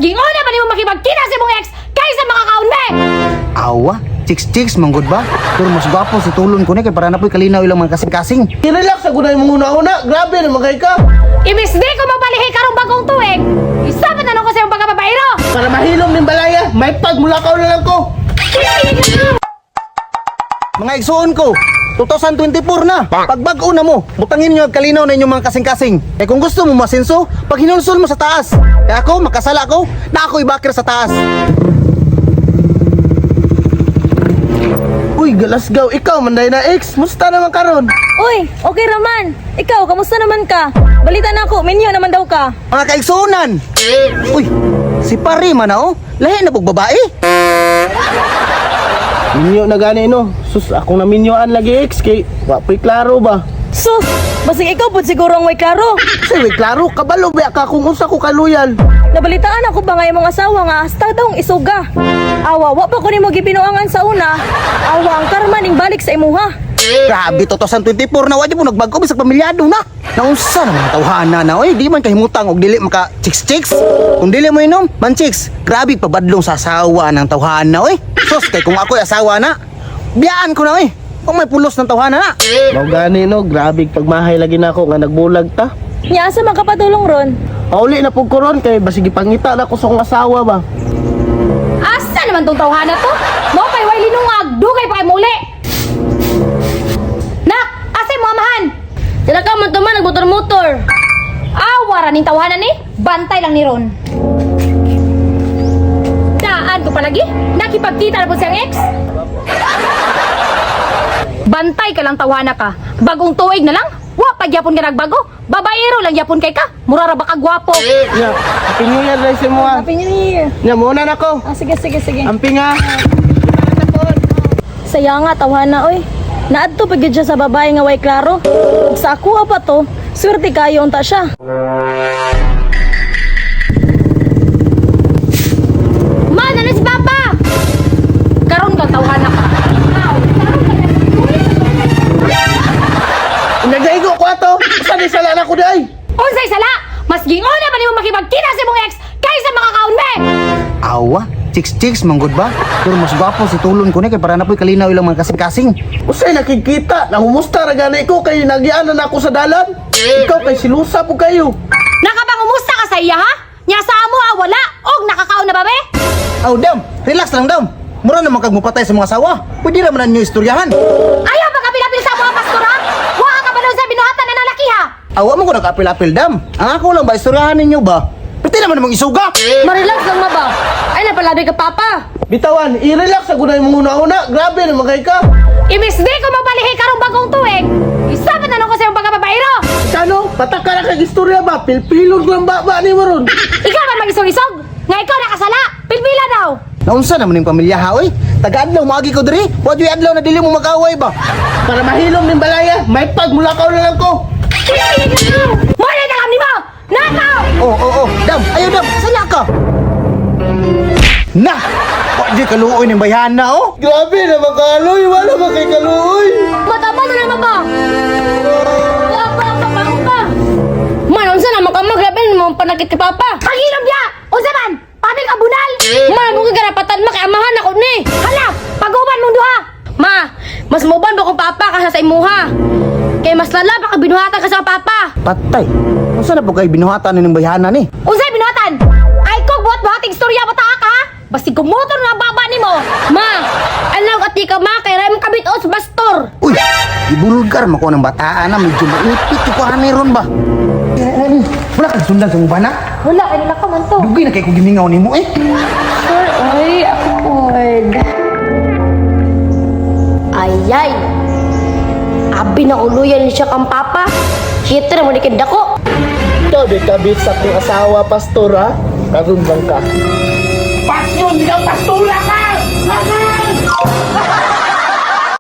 giuna pa nimo makipagkita sa imong ex kaysa makakaon me. Awa, chicks chicks manggod ba? Pero mas gwapo si tulon ko ni kay para na po'y kalinaw ilang mga kasing-kasing. I-relax ako na yung mga una-una. Grabe naman kay ka. Imbis di ko mabalihi karong bagong tuig, isa pa tanong ko sa imong pagkababaero. Para mahilom ning balaya, may pagmulakaw na lang ko. Mga igsuon ko, 2024 na. Pagbag-o na mo, butangin niyo ang kalinaw na inyong mga kasing-kasing. Eh kung gusto mo masinso, pag hinulsol mo sa taas. Kaya ako, makasala ko, na ako ibakir sa taas. Uy, galasgaw, ikaw manday na ex. Musta naman karon? Uy, okay raman. Ikaw, kamusta naman ka? Balita na ako, minyo naman daw ka. Mga kaigsuonan! Uy, si pare man na oh. Lahi na pog babae. Minyo na gani no. Sus, akong naminyoan lagi ex kay wa po'y klaro ba. Sus, basig ikaw pud siguro ang way klaro. Kasi way klaro, kabalo ba ka kung unsa ko kaluyal. Nabalitaan ako ba nga imong asawa nga hasta daw ang isuga. Awa, wa pa ko nimo gibinuangan sa una. Awa ang karma ning balik sa imuha. Grabe, 2024 na wala po nagbago bisag pamilyado na. Naunsa na mga tawhana na oy, di man kahimutang og dili maka chicks chicks. Kung dili mo inom, man chicks. Grabe pabadlong sa asawa ng tawhana oy. Sus, kay kung ako'y asawa na, biyaan ko na oy. Kung may pulos ng tawhana na. Mao gani no, grabe pagmahay lagi nako nga nagbulag ta. Nya asa man kapatulong ron? Pauli na pud ko ron kay basig gipangita na ko sa akong asawa ba. Asa naman tong tawhana to? Mo pay way linungag, dugay pa kay muli. Nak, asa mo amahan? Sila ka man tuman nagmotor-motor. Awa ra ning tawhana ni, bantay lang ni Ron. Daan ko palagi, nakipagkita na po siyang ex. Bantay ka lang tawhana ka. Bagong tuig na lang, wa pa gyapon ka nagbago. Babaero lang gyapon kay ka. Mura ra ba ka gwapo? Nya, Happy New Year dai sa mo ah. Happy New Year. Nya mo na nako. Ah, sige, sige, sige. Amping ah. Saya nga, tawhana, oy. Naadto pa gyud siya sa babae nga way klaro. Ug sa akuha pa to, swerte kayo unta siya. Ma, nana si Papa! Karon kang tawhana ka. Ikaw, karon ka Nagaigo ko ato. Usa ni sala na ko day. Unsay sala? Mas giuna pa nimo makipagkita sa imong ex kaysa makakaon me. Awa, chicks chicks manggod ba? Pero mas gwapo si tulon ko ni kay para na po'y kalinaw ilang mga kasing-kasing. Usay nakikita, nahumusta ra gani ko kay nagyanan ako sa dalan. Ikaw kay silusa po kayo. Nakapangumusta ka sa iya ha? Nya sa amo ah, wala og nakakaon na ba be? Aw, dam, relax lang dam. Mura naman kag mupatay sa mga asawa. Pwede ra man ninyo istoryahan. Ayaw pa kapilapil sa mga pastor ha? Wa ka kabalo sa binuhatan na nalaki ha? Awa mo ko nag-apil-apil dam. Ang ako lang ba istoryahan ninyo ba? Pwede naman namang isuga. Marelax lang ma ba? Ay napalabi ka papa. Bitawan, i-relax ako na yung mga una-una. Grabe naman kay ka. Imbis di ko mabalihi karong bagong tuig, isa pa tanong ko sa imong pagkababaero. Kano, pataka na kag istorya ba? Pilpilon ko lang ba ni mo ron. Ikaw man magisog-isog. Nga ikaw nakasala. Pilpila daw. Naunsa naman yung pamilya ha, oy? Taga-adlaw maagi ko diri. Wa juy adlaw na dili mo mag-away ba? Para mahilom ning balaya, may pagmulakaw na lang ko. Mo na talam nimo. Nakaw! Oh, oh. Dam, ayaw dam, sala ka. Na! Wa juy kaluoy ning bayhana oh. Grabe naman kaloy, wala ba kay kaluoy? Matama na naman ba? Papa, papa, pa. Man, unsa naman ka ma? Grabe naman panakit kay papa. Pagilom niya! Unsa man? Pamil ka bunal! Ma, mo kay karapatan ma kay amahan ako ni. Hala! Pag-uban mong duha! Ma, mas mauban ba kung papa kaysa sa imuha? Kay mas lala pa ka binuhatan ka sa papa. Patay. Unsa na po kay binuhatan ni ning bayhana ni? Unsay binuhatan? Ay kog buhat-buhating istorya bata ka ha? Basig kumotor nga baba nimo. Ma, alaw at di ka ma kay ray mong kabit sa pastor. Uy, ibulgar mako ng bataan na medyo maipit ko ani ron ba? Eh, wala kang sundan sa mong bana? Wala kay nila ka man to. Dugay na kay ko gimingaw nimo eh. Sure, oy, ako pod. Ayay. Abi na uluyan ni siya kang papa. Shit, mo ni dako. Ikaw di kabit sa akong asawa, pastor ha? Karon bang ka?